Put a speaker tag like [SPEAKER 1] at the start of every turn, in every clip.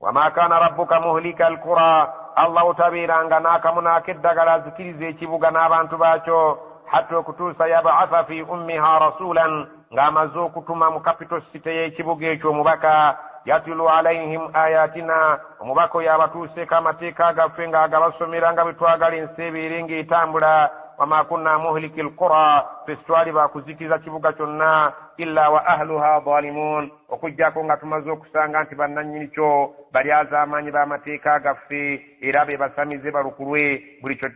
[SPEAKER 1] Wama kaana rabbuka muhlika alqura, Allah otabeeranga n'akamu n'akeddagala azikiriza ekibuga n'abantu baakyo, hatta okutuusa yabaatha fi ummiha rasulan, ng'amaze okutuma mu capital city y'ekibuga ekyo omubaka, yatulu alaihim ayatina, omubaka oyo abatuuseeko amateeka gaffe ng'agabasomera nga bwe twagala ensi ebeere ng'etambula. Wama kunna muhliki lqura, ffe sitwali bakuzikiriza kibuga kyonna, illa wa ahluha zalimun, okuggyako nga tumaze okusanga nti bannannyini kyo balyazaamaanyi b'amateeka gaffe era be basamize balukulwe buli kye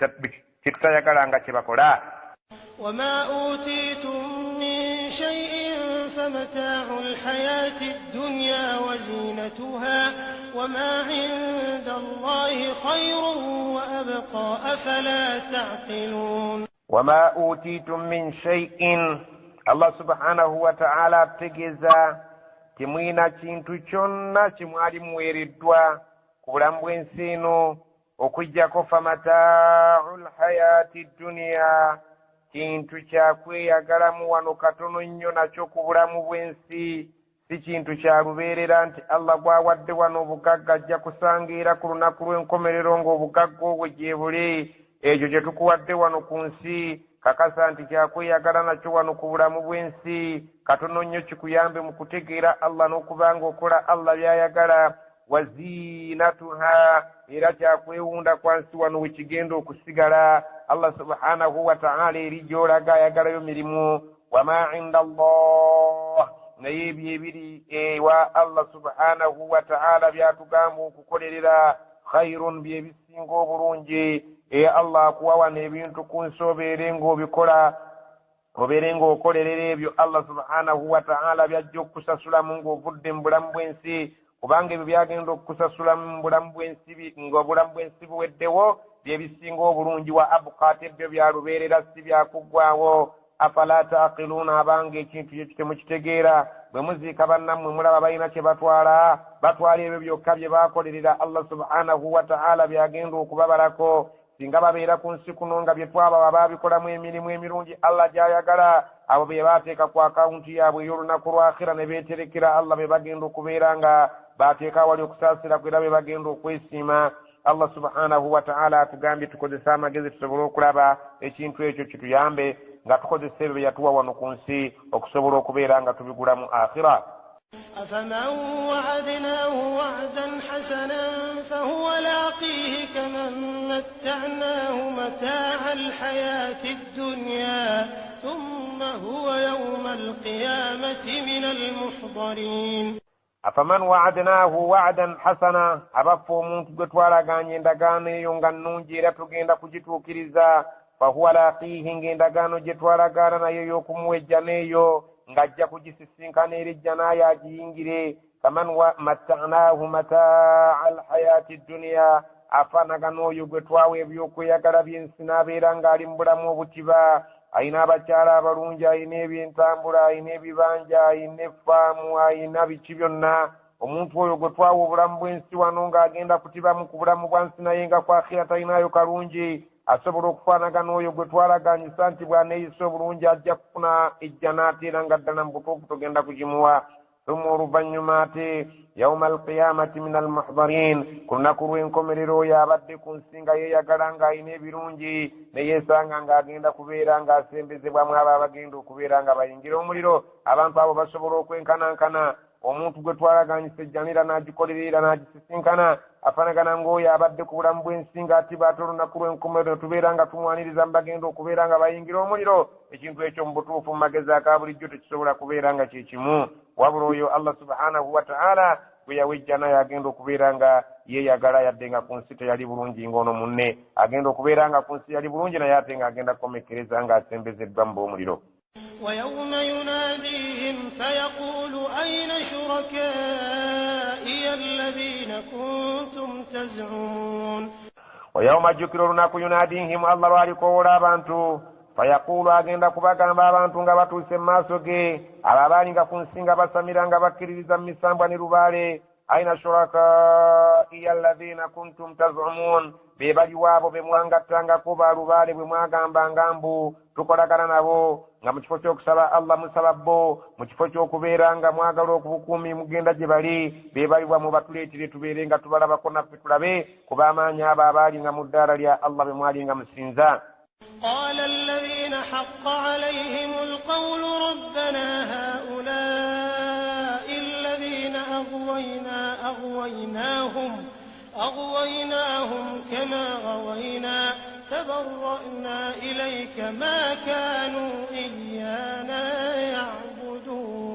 [SPEAKER 1] tutayagala nga kye bakola.
[SPEAKER 2] Wama utiitum min shay'in famataa'u lhayaati ddunya wa ziinatuha wama inda Allahi khayrun wa abqa afala ta'qiluun.
[SPEAKER 1] Wama utiitum min shay'in, Allah subhanahu wa ta'ala atutegeeza temulina kintu kyonna kye mwali muweereddwa ku bulamu bw'ensi eno okuggyako famataau lhayaati dduniya, kintu kya kweyagalamu wano katono nnyo nakyo ku bulamu bw'ensi, si kintu kya lubeerera nti Allah gw'awadde wano obugagga ajja kusanga era ku lunaku lw'enkomerero ng'obugagga obwo gyebuli. Ekyo kye tukuwadde wano ku nsi kakasa nti kyakweyagala nakyo wano ku bulamu bw'ensi katono nnyo kikuyambe mu kutegeera Allah n'okuba ng'okola Allah by'ayagala. Waziinatuha, era kyakwewunda kwa nsi wano we kigenda okusigala. Allah subhanahu wa ta'ala eri gy'olaga ayagalayo mirimu. Wama inda Allah, naye ebyo ebiri ewa Allah subhanahu wa ta'ala byatugamba okukolerera, khairun, bye bisinga obulungi. E Allah akuwa wano ebintu ku nsi obeere ng'obikola, obeere ng'okolerera ebyo Allah subhanahu wa ta'ala byajja okukusasulamu ng'ovudde mu bulamu bw'ensi, kubanga ebyo byagenda okukusasulamu mu bulamu bw'ensi ng'obulamu bw'ensi buweddewo bye bisinga obulungi. Wa abuka, ate byo byalubeerera, si byakuggwawo. Afala taqiluuna, abanga ekintu kye temukitegeera? Bwe muziika bannammwe mulaba balina kye batwala? Batwala ebyo byokka bye baakolerera Allah subhanahu wa ta'ala byagenda okubabalako. Singa babeera ku nsi kuno nga bye twabawa baabikolamu emirimu emirungi Allah gy'ayagala, abo be baateeka ku akawunti yaabwe ey'olunaku lwa akhira ne beeterekera Allah, be bagenda okubeera nga baateeka awali okusaasira kwe era be bagenda okwesiima. Allah subhanahu wa ta'ala atugambye tukozese amagezi tusobole okulaba ekintu ekyo kituyambe nga tukozesa ebyo bye yatuwa wano ku nsi okusobola okubeera nga tubigulamu akhira.
[SPEAKER 2] Afaman wa'adnahu wa'dan hasanan fahuwa laaqiihi kaman matta'naahu mataa'a alhayaati ddunyaa thumma huwa yawma alqiyaamati mina almuhdariin.
[SPEAKER 1] Afaman wa'adnaahu wa'dan hasana, abaffe omuntu gwe twalagaanya endagaano eyo nga nnungi era tugenda kugituukiriza, fahuwa laaqiihi, ng'endagaano gye twalagaana nayo ey'okumuwa ejjana eyo ng'ajja kugisisinkana era ejjana ayo agiyingire, kaman matta'naahu mataa alhayaati dduniya, afaanagana oyo gwe twawa ebyokweyagala by'ensi n'abeera ng'ali mu bulamu obutiba, ayina abakyala abalungi, ayina ebyentambula, ayina ebibanja, ayina effaamu, ayina biki byonna. Omuntu oyo gwe twawa obulamu bw'ensi wano ng'agenda kutibamu ku bulamu bwa nsi naye nga ku akhira talinayo kalungi, asobola okufaanagana oyo gwe twalaganyisa nti bw'aneeyisa obulungi ajja kufuna ejjana, ate era nga ddala mu butuufu tugenda kugimuwa. Thumma, oluvannyuma ate, yauma alqiyamati min almuhdarin, ku lunaku lw'enkomerero oyo abadde ku nsi nga yeeyagala ng'alina ebirungi ne yeesanga ng'agenda kubeera ng'asembezebwamu abo abagenda okubeera nga bayingira omuliro. Abantu abo basobola okwenkanankana? Omuntu gwe twalaganyisa ejjana era n'agikolerera era n'agisisinkana afaanagana ng'oyo abadde ku bulamu bw'ensi ng'atiba, ate olunaku lw'enkomerero ne tubeera nga tumwaniriza mu bagenda okubeera nga bayingira omuliro? Ekintu ekyo mu butuufu mu magezi aga bulijjo tekisobola kubeera nga kye kimu. Wabula oyo Allah subhanahu wa ta'ala gwe yawa ejjana yagenda okubeera nga yeeyagala yadde nga ku nsi teyali bulungi ng'ono munne agenda okubeera nga ku nsi yali bulungi naye ate ng'agenda kukomekkereza ng'asembezeddwa mu b'omuliro.
[SPEAKER 2] ويوم يناديهم فيقول أين شركائي الذين كنتم تزعمون.
[SPEAKER 1] Wayauma, ajjukira olunaku, yunadihim, Allah lwalikowoola abantu, fayaquulu, agenda kubagamba abantu nga batuuse mu maaso ge, abo abaali nga ku nsi nga basamira nga bakkiririza mu misambwa ne lubaale, aina shurakaiya alladhina kuntum tazumun, be baliwo abo be mwangattangako balubaale bwe mwagambanga mbu Tukolagana nabo nga mu kifo ky'okusaba Allah musaba bo, mu kifo ky'okubeera nga mwagala okubukuumi mugenda gye bali, be baliwa mubatuleetire tubeere nga tubalabako naffe tulabe kuba amaanyi abo abaali nga mu ddaala lya Allah be mwali nga musinza.
[SPEAKER 2] قال الذين حق عليهم القول ربنا هؤلاء الذين أغوينا أغويناهم كما غوينا تبرأنا إليك ما كانوا إيانا يعبدون.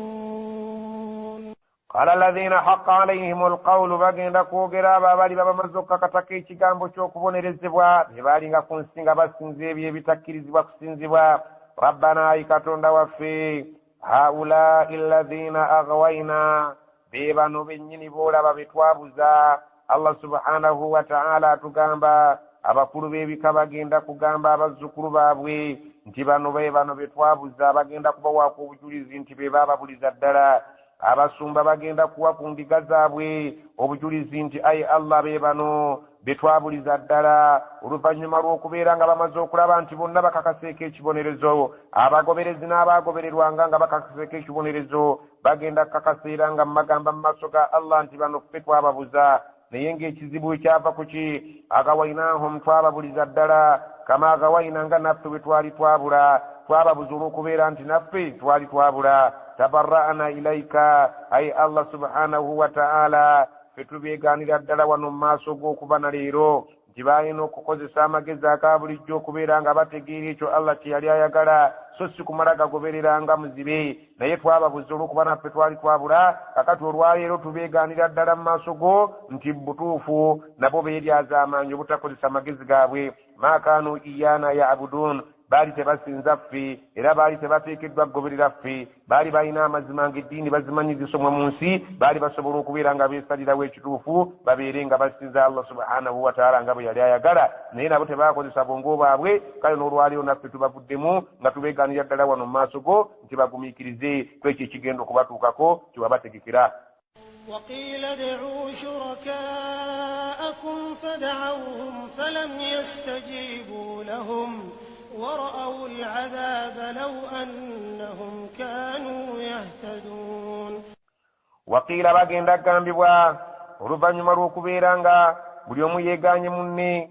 [SPEAKER 1] قال الذين حق عليهم القول bagenda kwogera abo abaali babamaze okukakatako ekigambo ky'okubonerezebwa be baalinga ku nsi nga basinza ebyo ebitakkirizibwa kusinzibwa. Rabbana, ayi Katonda waffe, haulai alladhina aghwayna, be bano bennyini boolaba be twabuza. Allah subhanahu wa ta'ala atugamba abakulu b'ebika bagenda kugamba abazzukulu baabwe nti bano be bano be twabuza, bagenda kubawaako obujulizi nti be baababuliza ddala. Abasumba bagenda kuwa ku ndiga zaabwe obujulizi nti ayi Allah be bano be twabuliza ddala. Oluvannyuma lw'okubeera nga bamaze okulaba nti bonna bakakaseeko ekibonerezo, abagoberezi n'abaagobererwanga nga bakakaseeko ekibonerezo, bagenda kukakaseera nga mubagamba mu maaso ga Allah nti bano ffe twababuza. Naye ng'ekizibu ekyava ku ki? Agawainahum, twababuliza ddala, kama agawaina, nga naffe bwe twali twabula, twababuza olw'okubeera nti naffe twali twabula. Tabarra'na ilaika, ayi Allah subhanahu wa ta'ala, ffe tubeegaanira ddala wano mu maaso g'okuba na leero nti baalina okukozesa amagezi aga bulijjo okubeera nga bategeera ekyo Allah kye yali ayagala, so si kumala gagobereranga muzibe. Naye twababuza olw'okuba naffe twali twabula. Kakati olwaleero tubeegaanira ddala mu maaso go nti butuufu nabo beeryazaamaanyi obutakozesa amagezi gaabwe. Ma kaanu iyana yabudun, baali tebasinza ffe era baali tebateekeddwa kugoberera ffe. Baali balina amazima ng'eddiini bazimanyi zisomwa mu nsi, baali basobola okubeera nga beesalirawo ekituufu babeere nga basinza Allah subhanahu wa ta'ala nga bwe yali ayagala, naye nabo tebaakozesa bwongo bwabwe. Kale n'olwaleero naffe tubavuddemu nga tubeegaanira ddala wano mu maaso go nti bagumiikirize ku ekyo ekigenda okubatuukako kyewabategekera.
[SPEAKER 2] وقيل ادعوا شركاءكم فدعوهم فلم يستجيبوا لهم ورأوا العذاب لو أنهم كانوا يهتدون.
[SPEAKER 1] Waqiila, bagenda kugambibwa oluvannyuma lw'okubeera nga buli omu yeegaanye munne,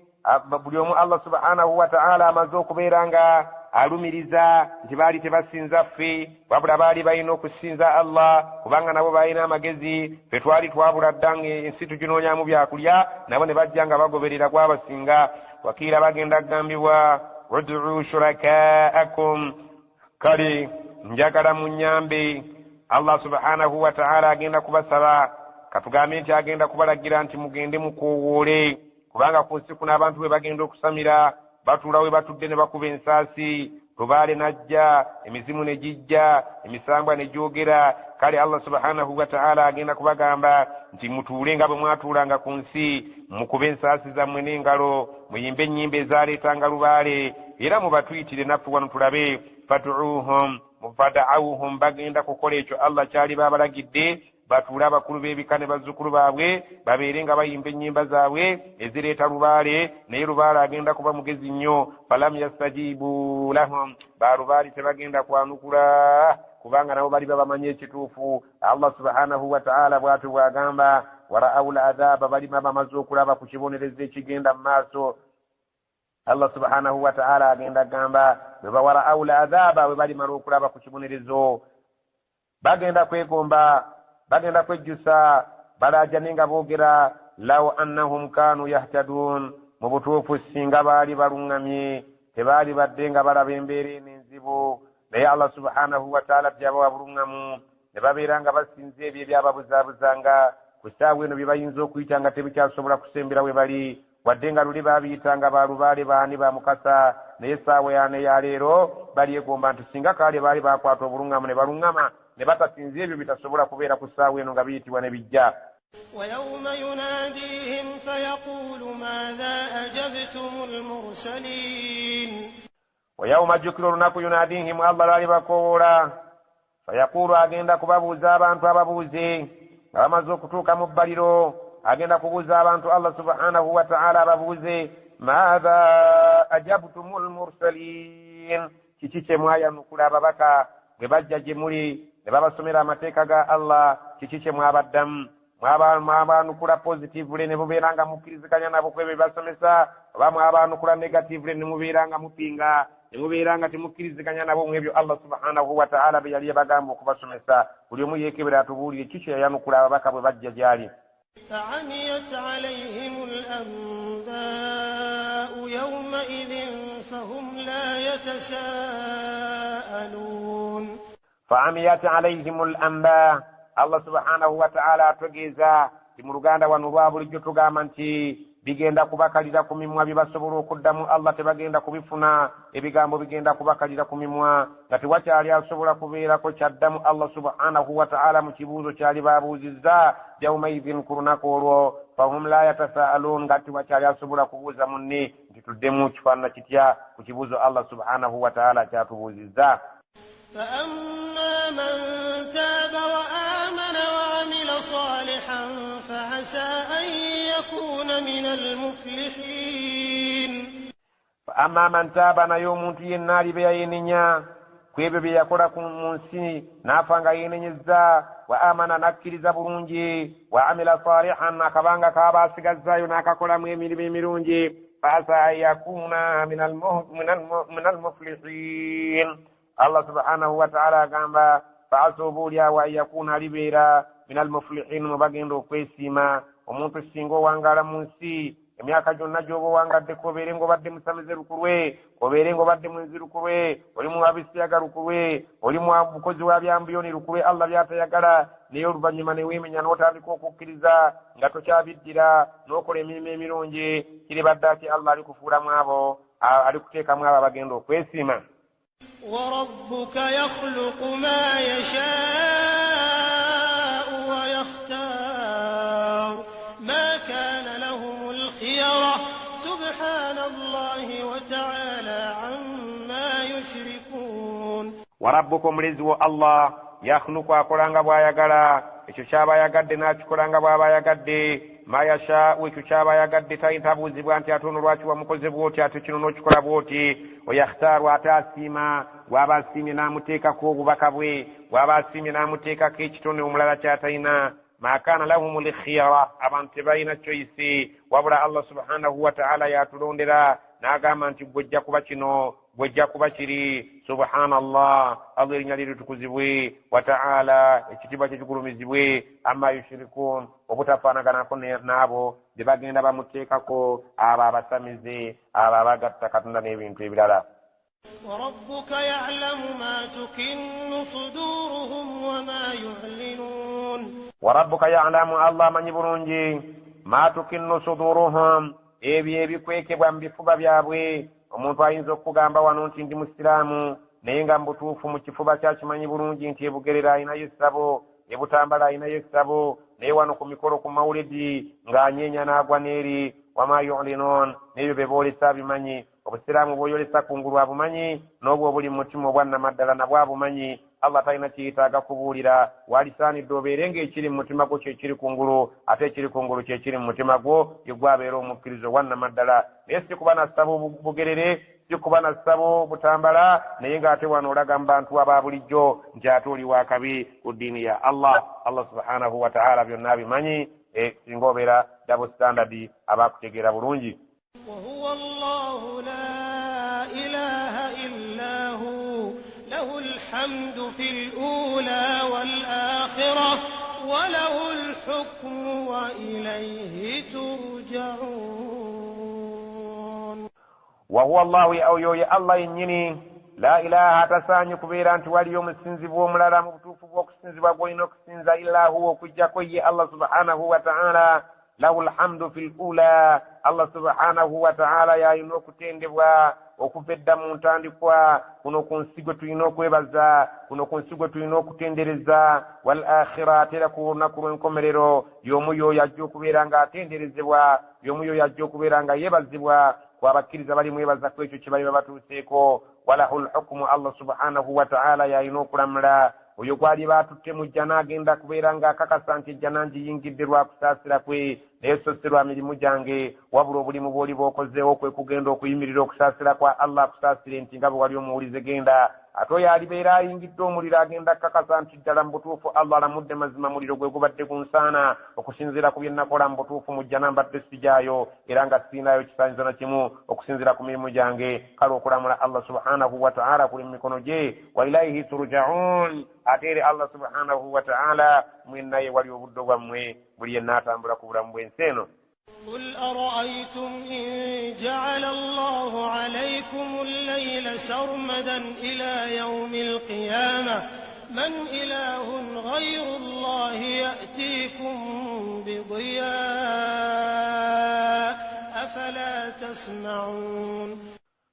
[SPEAKER 1] buli omu Allah subhanahu wa ta'ala amaze okubeera nga alumiriza nti baali tebasinza ffe, wabula baali balina okusinza Allah kubanga nabo balina amagezi. Ffe twali twabula dda ng'ensi tuginoonyamu byakulya, nabo ne bajja nga bagoberera gwabasinga. Wakiila, bagenda kugambibwa ud'u shurakaakum, kale njagala munnyambe. Allah subhanahu wa ta'ala agenda kubasaba, katugambe nti agenda kubalagira nti mugende mukoowoole, kubanga ku nsi kuno abantu bwe bagenda okusamira batuula we batudde ne bakuba ensaasi, lubaale n'ajja, emizimu ne gijja, emisambwa ne gyogera. Kale Allah subhanahu wa ta'ala agenda kubagamba nti mutuule nga bwe mwatuulanga ku nsi, mukube ensaasi zammwe n'engalo, muyimbe ennyimba ezaaleetanga lubaale, era mubatuyitire naffe wano tulabe. Fad'uuhum, fada'awuhum, bagenda kukola ekyo Allah kyali babalagidde, batuule abakulu b'ebika ne bazzukulu baabwe babeere nga bayimba ennyimba zaabwe ezireeta lubaale, naye lubaale agenda kuba mugezi nnyo. Falam yastajibu lahum, balubaali tebagenda kwanukula kubanga nabo bali babamanyi ekituufu. Allah subhanahu wa ta'ala bw'atyo bw'agamba wara'awu l'adhaba, balima bamaze okulaba ku kibonerezo ekigenda mu maaso. Allah subhanahu wa ta'ala agenda agamba bwe bawara'awu l'adhaba, bwe balimala okulaba ku kibonerezo bagenda kwegomba, bagenda kwejjusa, balaajane nga boogera law annahum kaanu yahtadun, mu butuufu singa baali baluŋŋamye tebaali badde nga balaba embeera eno enzibu. Naye Allah subhanahu wa ta'ala tyabawa buluŋŋamu ne babeera nga basinza ebyo ebyababuzaabuzanga ku ssaawa eno bye bayinza okuyita nga tebikyasobola kusembera we bali, wadde nga luli baabiyitanga balubaale baani bamukasa, naye essaawa yane ya leero balyegomba nti singa kaale baali bakwata obuluŋŋamu ne baluŋŋama ne batasinza ebyo bitasobola kubeera ku ssaawa eno nga biyitibwa ne bijja.
[SPEAKER 2] ويوم يناديهم فيقول ماذا أجبتم المرسلين.
[SPEAKER 1] ويوم jjukira olunaku yunadihim, Allah lwalibakowoola, fayaqulu, agenda kubabuuza abantu ababuuze nga bamaze okutuuka mu bbaliro, agenda kubuuza abantu Allah subhanahu wa ta'ala ababuuze maatha ajabtum almursalin, Kiki kye mwayanukula ababaka bwe bajja gye muli ne babasomera amateeka ga Allah? Kiki kye mwabaddamu? Mwabaanukula positively ne mubeera nga mukkiriziganya nabo ku ebyo bye basomesa, oba mwabaanukula negatively ne mubeera nga mupinga, ne mubeera nga temukkiriziganya nabo mu ebyo Allah subhanahu wataala bye yali yabagamba okubasomesa? Buli omu yeekebera atubuulire ki kye yayanukula ababaka bwe bajja gy'ali.
[SPEAKER 2] فعميت عليهم الأنباء يومئذ فهم لا يتساءلون.
[SPEAKER 1] فعميت عليهم الأنباء, Allah subhanahu wataala ategeeza ti mu Luganda wano olwa bulijjo tugamba nti bigenda kubakalira ku mimwa. Bye basobola okuddamu Allah tebagenda kubifuna. Ebigambo bigenda kubakalira ku mimwa nga tewakyali asobola kubeerako kyaddamu Allah subhanahu wataala mu kibuuzo kyali babuuzizza. Yaumaidhin, ku lunaku olwo, fahum la yatasaalun, nga tewakyali asobola kubuuza munne nti tuddemu kifaanana kitya ku kibuuzo Allah subhanahu wataala kyatubuuzizza.
[SPEAKER 2] فأما من تاب وآمن وعمل صالحا فعسى أن يكون من المفلحين.
[SPEAKER 1] فأما من تاب, naye omuntu yenna alibe yayenenya ku ebyo bye yakola mu nsi n'afa nga yeenenyezza, wa amana, n'akkiriza bulungi, wa amila salihan, akabanga kaba asigazzaayo n'akakolamu emirimu emirungi, faasa an yakuna min almuflihin. Allah subhanahu wataala agamba faasa, oba oliawo, an yakuna, alibeera, min almuflihin, mu bagenda okwesiima. Omuntu singa owangaala mu nsi emyaka gyonna gy'oba owangaddeko, obeere ng'obadde musamize lukulwe, obeere ng'obadde mwenzi lukulwe, oli muwabisiyaga lukulwe, oli mukozi wa byambuyoni lukulwe, Allah byatayagala, naye oluvannyuma ne weemenya n'otandika okukkiriza nga tokyabiddira n'okola emirimu emirungi, kiribadde ati Allah alikufuulamu abo, alikuteekamu abo abagenda okwesiima.
[SPEAKER 2] وربك يخلق ما يشاء ويختار ما كان لهم الخيرة سبحان الله وتعالى عما يشركون.
[SPEAKER 1] وربك, omulezi wo Allah, yakhluqu, akola nga bw'ayagala. Ekyo kyaba ayagadde n'akikola nga bw'aba ayagadde. Ma yashaau, ekyo kyaba ayagadde, tabuuzibwa nti ate ono lwaki wamukoze bwoti, ate kino n'okikola bwoti. Oyakhtaaru, ate asiima, bw'aba asiimye n'amuteekako obubaka bwe, bw'aba asiimye n'amuteekako ekitone omulala ky'atalina. Ma kaana lahum lkhiyara, abantu tebalina choice, wabula Allah subhanahu wataala yatulondera n'agamba nti gwejja kuba kino, gwejja kuba kiri. Subhanallah, Allah erinnya lye litukuzibwe, wataala, ekitiibwa kye kigulumizibwe, amma yushirikun, obutafaanaganako n'abo bye bagenda bamuteekako, abo abasamize, abo abagatta Katonda n'ebintu ebirala.
[SPEAKER 2] وربك يعلم ما تكن صدورهم وما يعلنون.
[SPEAKER 1] وربك يعلم, Allah amanyi bulungi, ma tukinnu suduruhum, ebyo ebikwekebwa mu bifuba byabwe. Omuntu ayinza okukugamba wano nti ndi musiraamu, naye nga mu butuufu mu kifuba kyakimanyi bulungi nti ebugerera alinayo essabo, ebutambala alinayo essabo, naye wano ku mikolo, ku mawulidi, ng'anyeenya n'agwa n'eri. Wama yulinun, n'ebyo bye boolesa abimanyi. Obusiraamu bw'oyolesa kungulu abumanyi, n'obwo obuli mu mutima obwannamaddala nabwo abumanyi. Allah talina kiyetaaga kubuulira. Walisaanidde obeere ng'ekiri mu mutima gwo kyekiri kungulu, ate ekiri kungulu kyekiri mu mutima gwo, yegwe abeera omukkirizo owannamaddala. Naye si kuba nassaba bugerere, si kuba nassabo butambala, naye ng'ate wano olaga mu bantu aba bulijjo nti ate oli wakabi ku ddiini ya Allah. Allah subhanahu wataala byonna abimanyi. Singa obeera double standard, aba akutegeera bulungi.
[SPEAKER 2] وهو الله لا إله إلا هو له الحمد في الأولى والآخرة وله الحكم وإليه ترجعون.
[SPEAKER 1] وهو الله, oyo ye Allah yennyini, la ilaha, atasaanye kubeera nti waliyo omusinzibwa omulala mu butuufu bw'okusinzibwa gw'olina okusinza, illa huwa, okuggyako ye Allah subhanahu wataala. Lahu lhamdu fi lula, Allah subhanahu wataala yalina okutendebwa okuva edda mu ntandikwa. Kuno ku nsi gwe tulina okwebaza, kuno ku nsi gwe tulina okutendereza, wal akhira, ate era ku lunaku lw'enkomerero y'omu y'oyo ajja okubeera ng'atenderezebwa, y'omu y'oyo ajja okubeera nga yeebazibwa. Kwabakkiriza bali mwebaza ku ekyo kye bali babatuuseeko. Walahu lhukumu, Allah subhanahu wataala yalina okulamula. Oyo gw'aliba atutte mu jjana agenda kubeera ng'akakasa nti ejjana ngiyingidde lwa kusaasira kwe, naye so si lwa mirimu gyange, wabula obulimu bw'oliba okozeewo kwe kugenda okuyimirira okusaasira kwa Allah akusaasire nti nga bwe wali omuwulize genda. Ate oyo alibeera ayingidde omuliro agenda kukakasa nti ddala mu butuufu Allah alamudde mazima muliro gwe gubadde gunsaana okusinziira ku bye nnakola mu butuufu mu jjana mbadde sijaayo era nga sirinaayo kisaanyizo na kimu okusinziira ku mirimu gyange. Kale okulamula Allah subhanahu wataala kuli mu mikono gye. Wa ilaihi turjaun, ate eri Allah subhanahu wataala mwenna ye wali obuddo bwammwe buli yenna atambula ku bulamu bw'ensi eno.
[SPEAKER 2] قل أرأيتم إن جعل الله عليكم الليل سرمدا إلى يوم القيامة من إله غير الله يأتيكم بضياء أفلا تسمعون.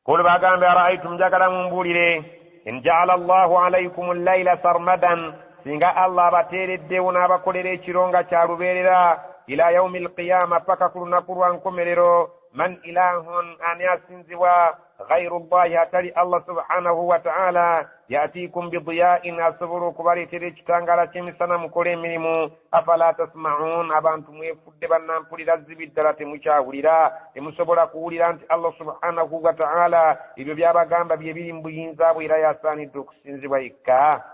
[SPEAKER 1] Kul bagambe araaitum, njagala mumbuulire, in jaala llahu alaikum llaila sarmadan, singa Allah abateereddewo n'abakolera ekiro nga kya lubeerera, ila yaumi alqiyama, paka ku lunaku lwa nkomerero, man ilahun, ani asinzibwa, ghairu llahi, atali Allah subhanahu wa taala, yatiikum bidiyain, asobola okubaleetera ekitangaala ky'emisana mukole emirimu. Afala tasmaun, abantu mwefudde bannampulira zibi ddala, temukyawulira, temusobola kuwulira nti Allah subhanahu wa taala ebyo byabagamba bye biri mu buyinza bwe era yasaanidde okusinzibwa yekka.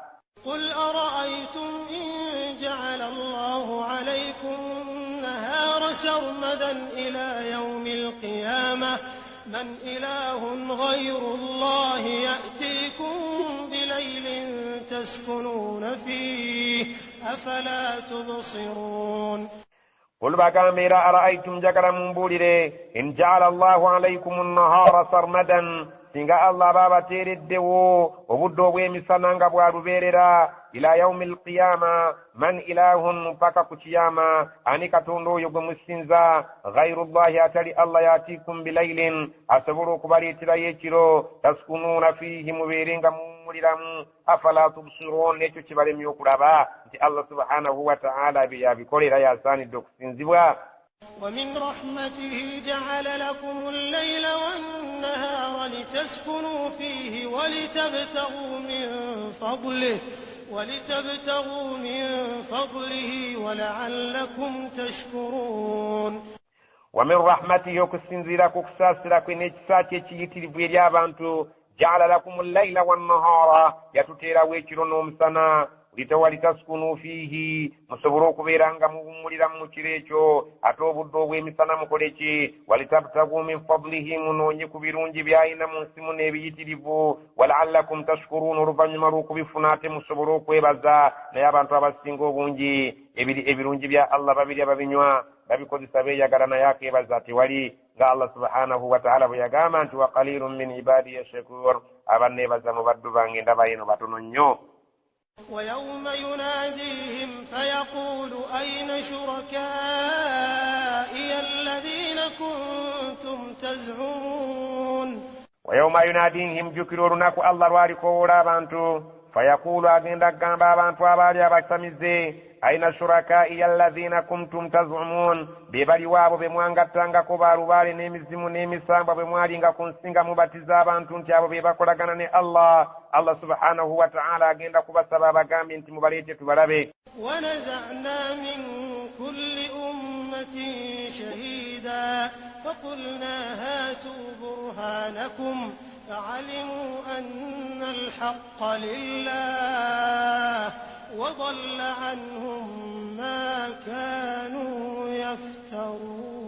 [SPEAKER 2] قل أرأيتم إن جعل الله عليكم النهار سرمدا إلى يوم القيامة من إله غير الله يأتيكم بليل تسكنون فيه أفلا تبصرون.
[SPEAKER 1] Qul bagambe era araaitum, njagala mumbuulire, in jaala allahu alaikum nnahara sarmadan, singa Allah aba abateereddewo obudde obw'emisana nga bwa lubeerera, ila yaumi alqiyama, man ilahun, mpaka ku kiyama, ani katonda oyo gwe musinza, ghairu llahi, atali Allah, yatiikum bilailin, asobola okubaleeterayo ekiro, taskunuuna fiihi, mubeere nga muwummuliramu, afala tubsirun, ekyo kibalemye okulaba nti Allah subhanahu wataala bye yabikolera yasaanidde okusinzibwa.
[SPEAKER 2] ومن رحمته جعل لكم الليل والنهار لتسكنوا فيه ولتبتغوا من فضله ولعلكم تشكرون.
[SPEAKER 1] ومن rahmatihi, okusinziira ku kusaasira kwe n'ekisa kye ekiyitirivu eri abantu, jaala lakum llaila wannahara, yatuteerawo ekiro n'omusana, walitaskunu fiihi, musobole okubeera nga muwummuliramu mu kiro ekyo, ate obudde obw'emisana mukole ki, walitabtagu min fadlihi, munoonye ku birungi by'alina mu nsi muno ebiyitirivu, walaallakum tashkuruun, oluvannyuma lw'okubifuna ate musobole okwebaza. Naye abantu abasinga obungi ebirungi bya Allah babirya, babinywa, babikozesa, beeyagala, naye akeebaza tewali, nga Allah subhanahu wataala bwe yagamba nti wa qalilun min ibadiya shakur, abanneebaza mu baddu bange ndaba eno batono nnyo.
[SPEAKER 2] ويوم يناديهم فيقول أين شركائي الذين كنتم تزعمون.
[SPEAKER 1] ويوم يناديهم, jjukira olunaku Allah lwalikowoola abantu, fayaquulu, agenda kugamba abantu abaali abasamize, aina shurakaiya alladhina kuntum tazumun, be baliwo abo be mwangattangako balubaale n'emizimu n'emisambwa bwe mwalinga ku nsi nga mubatiza abantu nti abo be bakolagana ne Allah. Allah subhanahu wataala agenda kubasaba abagambye nti mubaleete tubalabe.
[SPEAKER 2] ونزعنا من كل أمة شهيدا فقلنا هاتوا برهانكم فعلموا أن الحق لله وضل عنهم ما كانوا يفترون.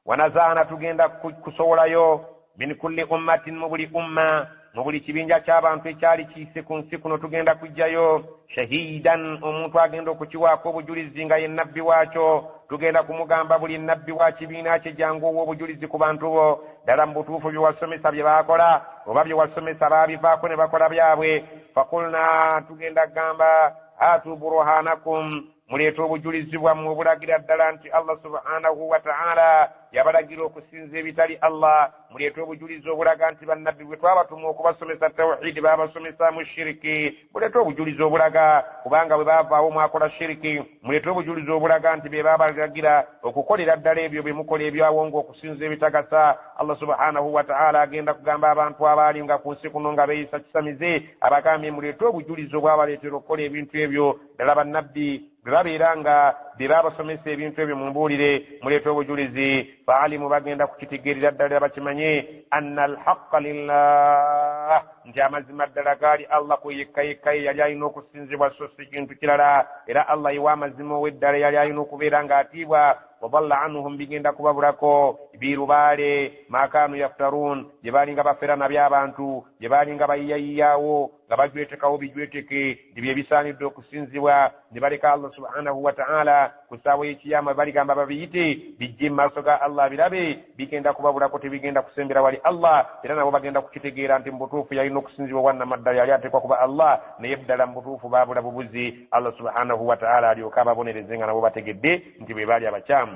[SPEAKER 1] Wanazaana, tugenda kusowolayo, min kulli ummatin, mu buli umma, mu buli kibinja ky'abantu ekyali kiyise ku nsi kuno, tugenda kujjayo shahidan, omuntu agenda okukiwaako obujulizi nga ye nabbi waakyo. Tugenda kumugamba buli nabbi wa kibiina kye, jangu owa obujulizi ku bantu bo, ddala mu butuufu bye wasomesa bye baakola oba bye wasomesa baabivaako ne bakola byabwe. Fakulna, tugenda kugamba, hatu buruhanakum, muleete obujulizi bwammwe obulagira ddala nti Allah subhanahu wataala Yabalagira okusinza ebitali Allah. Muleete obujulizi obulaga nti bannabbi bwe twabatuma okubasomesa tawhidi baabasomesaamu shiriki. Muleete obujulizi obulaga kubanga bwe baavaawo mwakola shiriki. Muleete obujulizi obulaga nti be baabalagira okukolera ddala ebyo bye mukola ebyawo ng'okusinza ebitagasa. Allah subhanahu wataala agenda kugamba abantu abaali nga ku nsi kuno nga beeyisa kisamize, abagambye muleete obujulizi obwabaleetera okukola ebintu ebyo. Ddala bannabbi bwe babeera nga be baabasomesa ebintu ebyo, mumbuulire, muleete obujulizi. Faalimu, bagenda kukitegeerera ddala bakimanye, anna alhaqa lillah, nti amazima ddala gaali Allah kwe yekka yekka ye yali alina okusinzibwa, so si kintu kirala. Era Allah yewa amazima ow'eddala yali alina okubeera ng'atiibwa. Wadalla anhum, bigenda kubabulako birubaale, makaanu yaftarun, gye baalinga bafera nabyo abantu, gye baalinga bayiyayiyawo nga bajwetekawo bijweteke nti bye bisaanidde okusinzibwa, ne baleka Allah subhanahu wataala. Ku ssaawa y'ekiyama baligamba babiyite bijje mu maaso ga Allah birabe, bigenda kubabulako, tebigenda kusembera wali Allah. Era nabo bagenda kukitegeera nti mu butuufu yalina okusinzibwa wannamaddala yali ateekwa kuba Allah, naye ddala mu butuufu baabula bubuzi. Allah subhanahu wataala alyoke ababonereze nga nabo bategedde nti bwe baali abakyamu.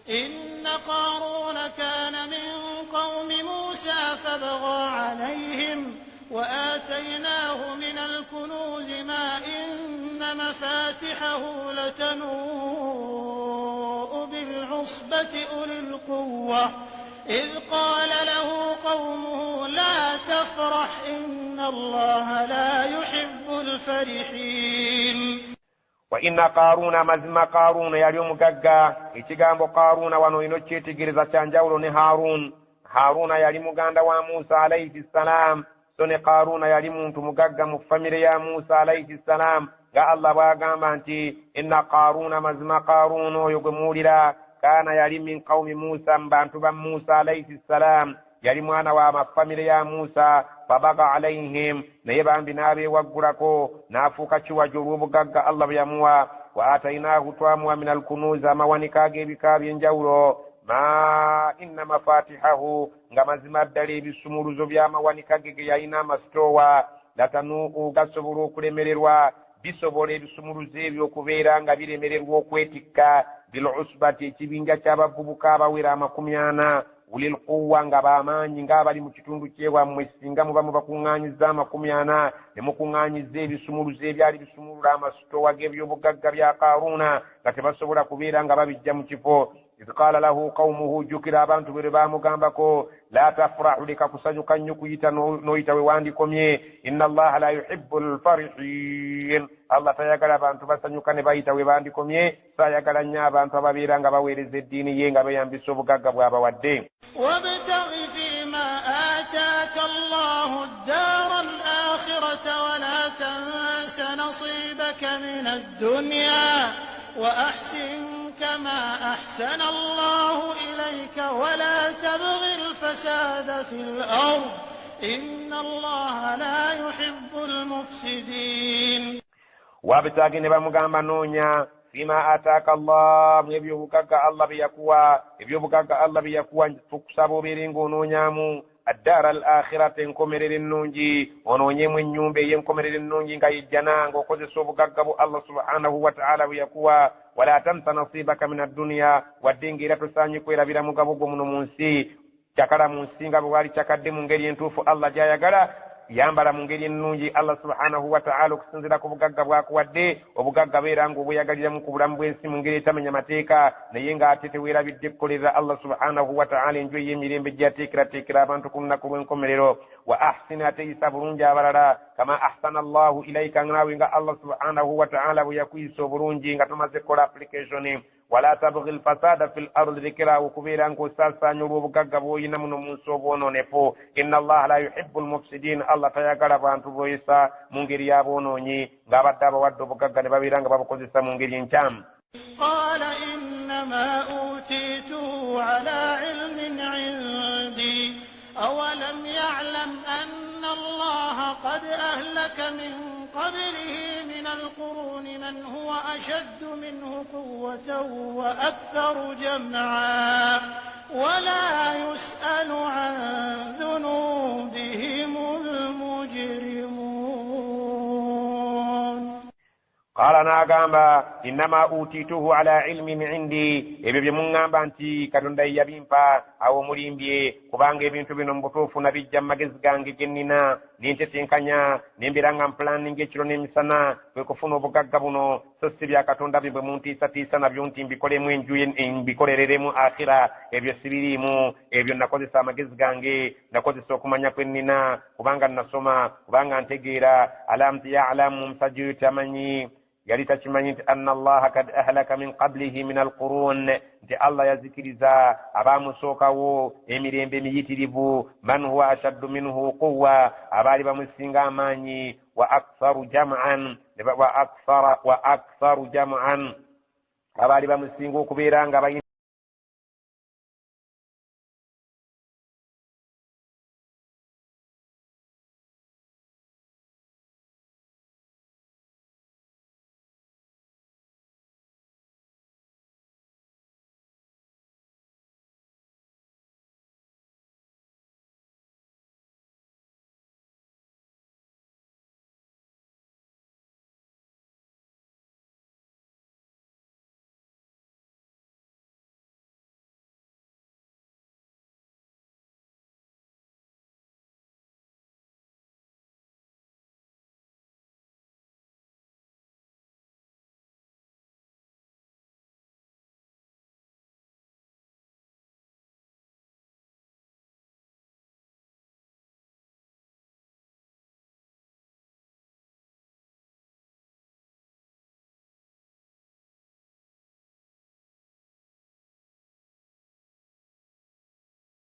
[SPEAKER 2] إن قارون كان من قوم موسى فبغى عليهم وآتيناه من الكنوز ما إن مفاتحه لتنوء بالعصبة أولي القوة إذ قال له قومه لا تفرح إن الله لا يحب الفرحين.
[SPEAKER 1] Wa inna Qaaruuna, mazima Qaaruuna yali omugagga. Ekigambo Qaaruuna wano olina okukyetegereza, kyanjawulo ne Haaruun. Haaruuna yali muganda wa Musa alaihi ssalam, so ne Qaaruuna yali muntu mugagga mu famire ya Musa alaihi ssalam, nga Allah bw'agamba nti inna Qaaruuna, mazima Qaaruuna oyo gwe muwulira, kaana yali min qawmi Musa, mu bantu ba Musa alaihi ssalam, yali mwana wa mafamire ya Musa. Fabaga alaihim, naye bambi n'abeewaggulako n'afuuka kiwajo olw'obugagga Allah bwe yamuwa. Wa atainaahu, twamuwa, min alkunuuzi, amawanika ag'ebika by'enjawulo, ma inna mafatihahu, nga mazima ddala ebisumuluzo by'amawanika ge ge yalina amasitoowa, latanuu, gasobola okulemererwa, bisobola ebisumuluzo ebyo okubeera nga biremererwa okwetikka, bilusbati, ekibinja ky'abavubuka abawera 40, ulilquwa, nga bamaanyi ng'abali mu kitundu kyewammwe. Singa muba mubakuŋŋaanyiza 40 ne mukuŋŋaanyiza ebisumuluzo ebyali bisumulula amasitowa g'ebyobugagga bya Karuuna, nga tebasobola kubeera nga babijja mu kifo. Idh qaala lahu qawmuhu, jjukira abantu bwe lwe baamugambako, la tafurahu, leka kusanyuka nnyo kuyita n'oyita we wandikomye, inna Allaha la yuhibbu lfarihin, Allah tayagala bantu basanyuka ne bayita we bandikomye. Saayagala nnyo abantu ababeera nga baweereza eddiini ye nga beeyambisa obugagga bw'abawadde.
[SPEAKER 2] وابتغ فيما آتاك الله الدار الآخرة ولا تنس نصيبك من الدنيا وأحسن كما أحسن الله إليك ولا تبغ الفساد في الأرض إن الله لا يحب المفسدين.
[SPEAKER 1] Wabtagi, ne bamugamba noonya, fima ataaka Allah, mu ebyobugagga Allah bye yakuwa, ebyobugagga Allah bye yakuwa, tukusaba obeere ng'onoonyaamu addaara al akhirata, enkomerero ennungi, onoonyemu ennyumba ey'enkomerero ennungi nga yejjana, ng'okozesa obugagga bwo Allah subhanahu wataala bwe yakuwa. Wala tansa nasibaka min adduniya, wadde ng'era tosaanye kwerabira mugabo gwo muno mu nsi. Cakala mu nsi nga bwe wali cakadde mu ngeri entuufu Allah gy'ayagala, yambala mu ngeri ennungi Allah subhanahu wataala okusinziira ku bugagga bwakuwadde. Obugagga beera ng'obweyagaliramu ku bulamu bw'ensi mu ngeri etamenya mateeka, naye ng'ate teweerabidde kukolerera Allah subhanahu wataala enju ey'emirembe gyeyateekerateekera abantu ku lunaku lw'enkomerero. Wa ahsini, ate yisa bulungi abalala, kama ahsana Allahu ilaika, naawe nga Allah subhanahu wataala bwe yakuyisa obulungi nga tomaze kukola application. Wala tabghi lfasada fi l ardi, lekeraawo okubeera ng'osaasaanya olw'obugagga bw'olina muno mu nsi obwononefu. Inna Allaha la yuhibbu lmufsidin, Allah tayagala bantu boyesa mu ngeri y'aboonoonyi, ng'abadde abawadde obugagga ne babeera nga babukozesa mu ngeri enkyamu.
[SPEAKER 2] قال إنما أوتيته على علم عندي أولم يعلم أن الله قد أهلك من قبله من القرون من هو أشد منه قوة وأكثر جمعا ولا يسأل عن ذنوبهم المجرمون.
[SPEAKER 1] Qaala, n'agamba, innama utiituhu ala ilmin indi, ebyo bye muŋŋamba nti Katonda ye yabimpa, awo mulimbye, kubanga ebintu bino mu butuufu nabijja mu magezi gange ge nnina, nentetenkanya, nembeera nga mpulaninga ekiro n'emisana kwe kufuna obugagga buno, so si bya Katonda bye bwe muntiisatiisa nabyo nti mbikolemu enju mbikolereremu akhira. Ebyo sibiriimu. Ebyo nakozesa amagezi gange, nakozesa okumanya kwe nnina, kubanga nasoma, kubanga ntegeera. Alam yalamu, omusajja oyo tamanyi, yali takimanyi nti anna Allaha kad ahlaka min qablihi min alqurun, nti Allah yazikiriza abaamusookawo emirembe emiyitirivu, man huwa ashaddu minhu quwa, abaali bamusinga amaanyi, wa aktharu jaman, wa aktharu jaman, abaali bamusinga okubeera nga balina